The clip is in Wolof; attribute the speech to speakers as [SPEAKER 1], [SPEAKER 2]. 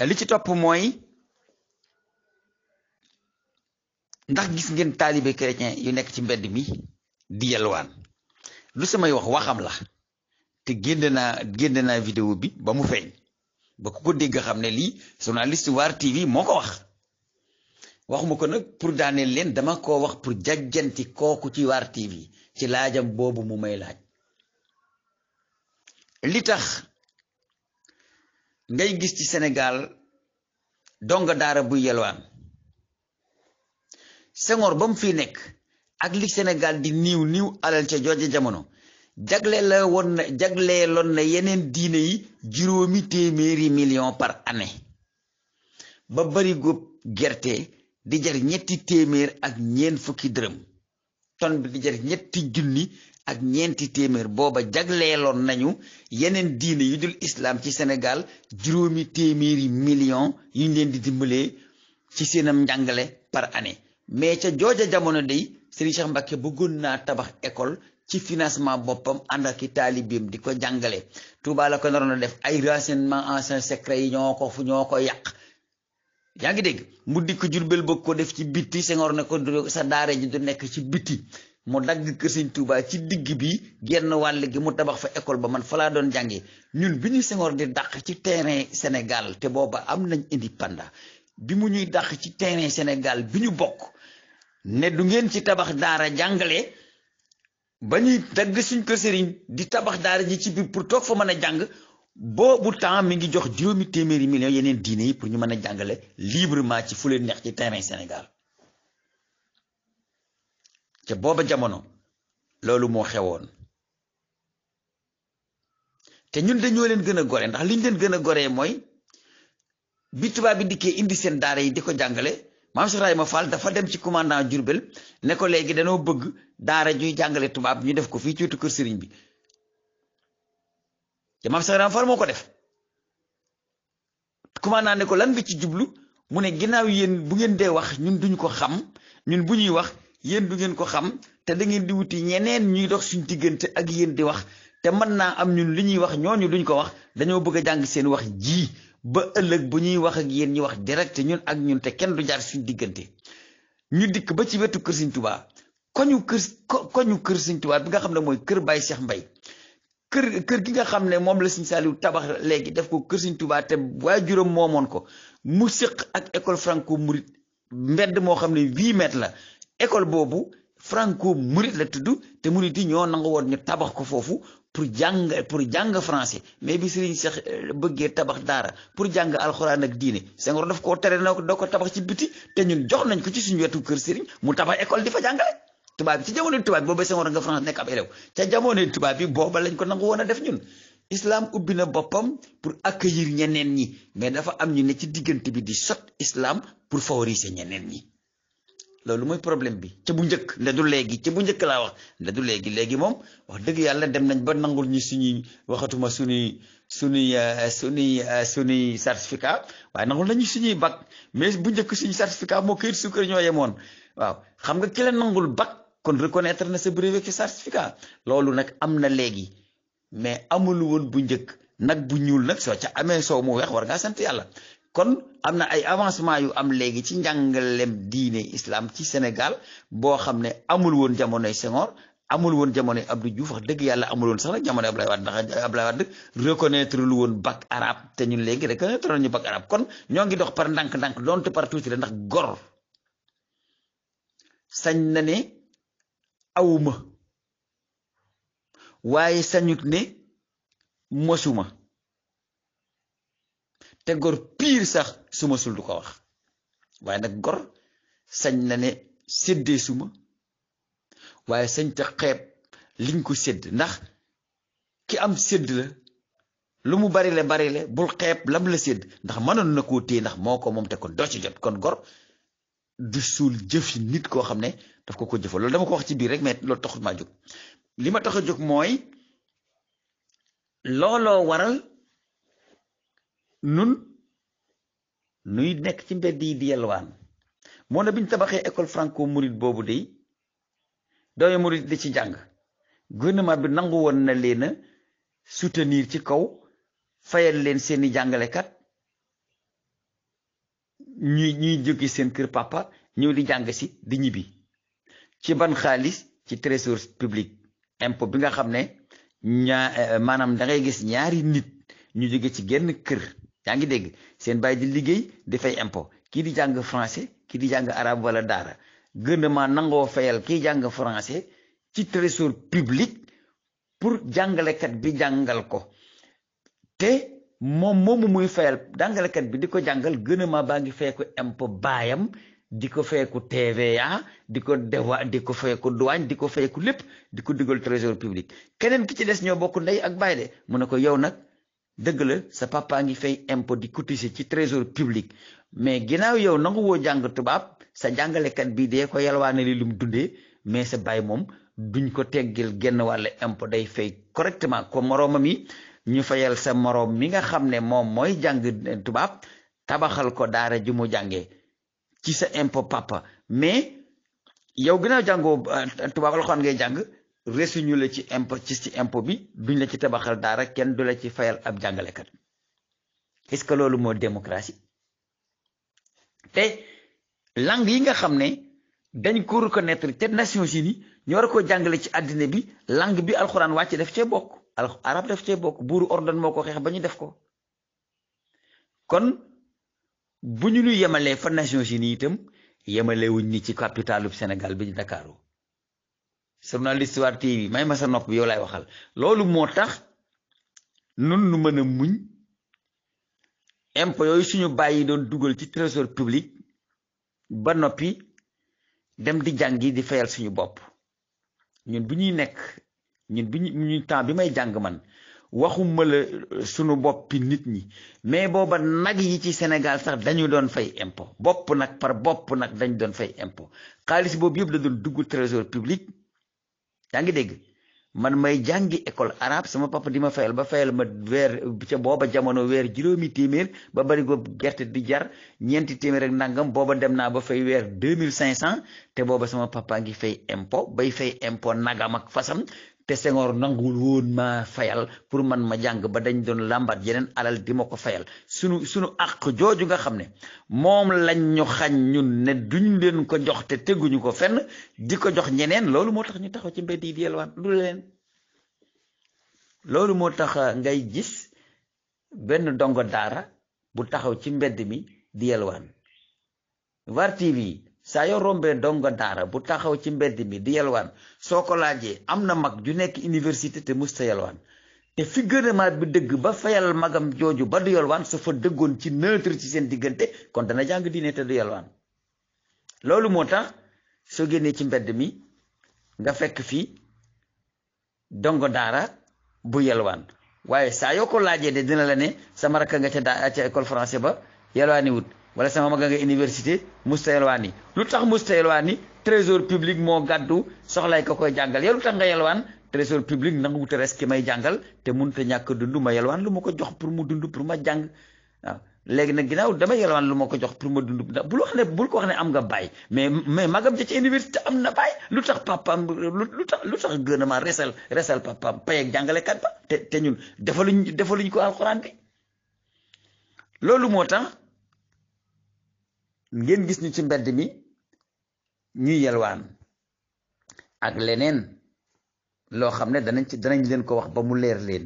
[SPEAKER 1] li ci topp mooy ndax gis ngeen taalibe chrétien yu nekk ci mbedd mi di yelwaan lu samay waxam la te génn naa vidéo bi ba mu feeñ ba ku ko dégg xam ne lii journaliste War TV moo ko wax waxuma ko nag pour daaneel leen dama ko wax pour jàjjanti kooku ci War TV ci laajam boobu mu may laaj li tax ngay gis ci Sénégal donga daara buy yelwaan Senghor ba mu fi nekk ak li Sénégal di niiw alal ca jooja jamono jagleeloon na yeneen diine yi juróomi téeméeri million par année ba bari góob gerte di jar ñetti téeméer ak ñeent fukki dërëm ton bi di jar ñetti junni ak ñeenti téeméer booba jagleeloon nañu yeneen diine yu dul islam ci Sénégal juróomi téeméeri million yuñ leen di dimbalee ci seenam njàngale par année mais ca jooja jamono day Serigne Cheikh Mbacké bëggoon naa tabax école ci financement boppam ànd ak i taalibeem di ko jàngale Touba la ko naroon a def ay renseignement ancien secret yi ñoo ko yàq yaa ngi dégg mu dikk Jurbel bëgg ko def ci bitti Senghor ne ko sa daara ji du nekk ci bitti mu dagg kër Sëñ Touba ci digg bi genn wàll gi mu tabax fa école ba man fa laa doon jàngee ñun bi ñu Senghor di dàq ci terrain Sénégal te booba am nañ indépendant bi mu ñuy dàq ci terrain Sénégal bi ñu bokk ne du ngeen ci tabax daara jàngale ba ñuy dagg suñ kër sëriñ di tabax daara ji ci biir pour toog fa mën a jàng boobu temps mi ngi jox juróomi téeméeri millions yeneen diine yi pour ñu mën a jàngale librement ci fu leen neex ci terrain Sénégal ca booba jamono loolu moo xewoon te ñun dañoo leen gën a gore ndax liñ leen gën a goree mooy bi tubaab bi dikkee indi seen daara yi di ko jàngale Maam Cheikh Ibrahima Fall dafa dem ci commandant Diourbel ne ko léegi dañoo bëgg daara ñuy jàngale tubaab ñu def ko fii ci wetu kër sëriñ bi te Maam Cheikh Ibrahima Fall moo ko def commandant ne ko lan nga ci jublu mu ne ginnaaw yéen bu ngeen dee wax ñun duñ ko xam ñun bu ñuy wax yéen du ngeen ko xam te da ngeen di wuti ñeneen ñuy dox suñ diggante ak yéen di wax te mën naa am ñun li ñuy wax ñooñu duñ ko wax dañoo bëgg a jàng seen wax ji ba ëllëg bu ñuy wax ak yéen ñu wax direct ñun ak ñun te kenn du jaar suñ diggante ñu dikk ba ci wetu kër Sëñ Tuubaa koñu kër Sëñ Tuubaa bi nga xam ne mooy kër Baye Cheikh Mbaye kër gi nga xam ne moom la Sëñ Saaliw tabax léegi def ko kër Sëñ Tuubaa te waajuram moomoon ko mu séq ak école franco murit mbedd moo xam ne 8 mètres la école boobu franco murit la tudd te murit yi ñoo nangu woon ñu tabax ko foofu pour jàng français mais bi Serigne Cheikh bëggee tabax daara pour jàng alxuraan ak diine Senghor daf koo tere na ko tabax ci biti te ñun jox nañ ko ci suñu wetu kër Serigne mu tabax école di fa jàngale tubaab bi ci jamono tubaab bi booba Senghor nga France nekk ab élève ca jamono tubaab bi booba lañ ko nangu woon a def ñun islam ubbi na boppam pour accueillir ñeneen ñi mais dafa am ñu ne ci diggante bi di sot islam pour favoriser ñeneen ñi loolu mooy problème bi ca bu njëkk ndedu léegi ca bu njëkk laa wax ndedu léegi moom wax dëgg yàlla dem nañ ba nangul ñi suñuy waxatuma suñuy certificat waaye nangul nañu suñuy bac mais bu njëkk suñu certificat moo këyit sukkar ñoo yemoon waaw xam nga ki la nangul bac kon reconnaître na sa brevet ci certificat loolu nag am na léegi mais amul woon bu njëkk nag bu ñuul nag soo ca amee soow mu weex war ngaa sant yàlla kon am na ay avancement yu am léegi ci njàngalem diine islam ci Sénégal boo xam ne amul woon jamonoy Senghor amul woon jamonoy Abdou Diouf wax dëgg yàlla amul woon sax nag jamonoy Abdoulaye Wade ndax Abdoulaye Wade reconnaître lu woon bac arabe te ñun léegi reconnaître nañu bac arabe kon ñoo ngi dox par ndànk-ndànk doonte par tuuti la ndax gor sañ na ne awuma waaye sañut ne mosuma te gor piir sax su ma sul du ko wax waaye nag gor sañ na ne séddee suma waaye sañ te xeeb liñ ko sédd ndax ki am sédd la lu mu bari le bul xeeb lam la sédd ndax mënoon na koo téye ndax moo ko moom te kon doo ci jot kon gor du suul jëf yi nit koo xam ne daf ko jëfal loolu dama ko wax ci biir rek mais loolu taxut maa jóg li ma tax a jóg mooy looloo waral nun nuy nekk ci mbedd yi di yelwaan moo na biñ tabaxee école franco mouride boobu de doomi murid di ci jàng gouvernement bi nangu woon na leen a soutenir ci kaw fayal leen seeni jàngalekat ñuy jóge seen kër papa ñëw di jàng si di ñibbi ci ban xaalis ci trésor public impôt bi nga xam ne maanaam da ngay gis ñaari nit ñu jóge ci genn kër yaa ngi dégg seen baay di liggéey di fay impôt kii di jàng français kii di jàng arabe wala daara gouvernement nangoo fayal kii jàng français ci trésor public pour jàngalekat bi jàngal ko te moomu muy fayal jàngalekat bi di ko jàngal gouvernement baa ngi fay ko impôt baayam di ko fay ko TVA di ko fay ko douane di ko fay ko lépp di ko dugal trésor public keneen ki ci des ñoo bokk ndey ak baay de mu ne ko yow nag dëgg la sa papa ngi fay impôt di cotiser ci trésor public mais ginnaaw yow nangu woo jàng tubaab sa jàngalekat bi dee ko yalwaane li lu mu dundee mais sa baay moom duñ ko teggil genn wàll impôt day fay correctement ko moroomam yi ñu fayal sa moroom mi nga xam ne moom mooy jàng tubaab tabaxal ko daara ju mu jàngee ci sa impôt papa mais yow ginnaaw jàngoo tubaab alxuraan ngay jàng resuñu la ci impôt ci impôt bi duñ la ci tabaxal daara kenn du la ci fayal ab jàngalekat est-ce que loolu moo démocratie te langue yi nga xam ne dañ ko reconnaître te Nations Unies ñu war a ko jàngale ci àddina bi langue bi alxuraan wàcc def cee bokk arab def cee bokk buuru ordon moo ko xeex ba ñu def ko kon bu ñu yemalee fa Nations Unies itam yemalee wuñ ni ci capitalu Sénégal bi ñu Dakaaru journaliste War TV may ma sa nopp bi yow laay waxal loolu moo tax nun nu mën a muñ impôt yooyu suñu bàyyi doon dugal ci trésor public ba noppi dem di jàngi di fayal suñu bopp ñun bu ñuy nekk ñun bu ñu temps bi may jàng man waxuma la suñu boppi nit ñi mais booba nag yi ci Sénégal sax dañu doon fay impôt bopp nag par bopp nag dañu doon fay impôt xaalis boobu yëpp da doon dugg trésor public yaa ngi dégg man may jàngi école arabe sama papa di ma fayal ba fayal ma weer ca booba jamono weer 500 ba bari go gerte di jar 400 ak nangam booba dem naa ba fay weer 2500 te booba sama papa ngi fay impôt bay fay impôt nagam ak fasam te Senghor nangul woon ma fayal pour man ma jàng ba dañ doon làmbat yeneen alal di ma ko fayal sunu àq jooju nga xam ne moom lañ ñu xañ ñun ne duñ leen ko jox te teguñu ko fenn di ko jox ñeneen loolu moo tax ñu taxaw ci mbedd yi di yelwaan lu leen loolu moo tax ngay gis benn dongo daara bu taxaw ci mbedd mi di yelwaan Var TV saa yoo rombee dongo daara bu taxaw ci mbedd mi di yelwaan soo ko laajee am na mag ju nekk université te musta yelwaan te fi gouvernement bi dëgg ba fayal magam jooju ba du yelwaan su fa dëggoon ci neutre ci seen diggante kon dana jàng diine te du yelwaan loolu moo tax soo génnee ci mbedd mi nga fekk fii dongo daara bu yelwaan waaye saa yoo ko laajee de dina la ne sama rakk nga ca école français ba yelwaani wut wala sama mag nga université musta yelwaan yi lu tax musta yelwaan yi trésor public moo gàddu soxlay ko koy jàngal yow lu tax nga yelwaan trésor public nanga wuta res ki may jàngal te mënut a ñàkk dund ma yelwaan lu ma ko jox pour mu dund pour ma jàng waaw léegi nag ginnaaw dama yelwaan lu ma ko jox pour ma dund bul ko wax ne am nga baay mais magam ja ci université am na baay lu tax papaam lu tax gouvernement resal papaam pay ak jàngalekat ba te ñun defaluñ ko alxuraan bi loolu moo tax ngeen gis ñu ci mbedd mi ñuy yelwaan ak leneen loo xam ne danañ leen ko wax ba mu leer leen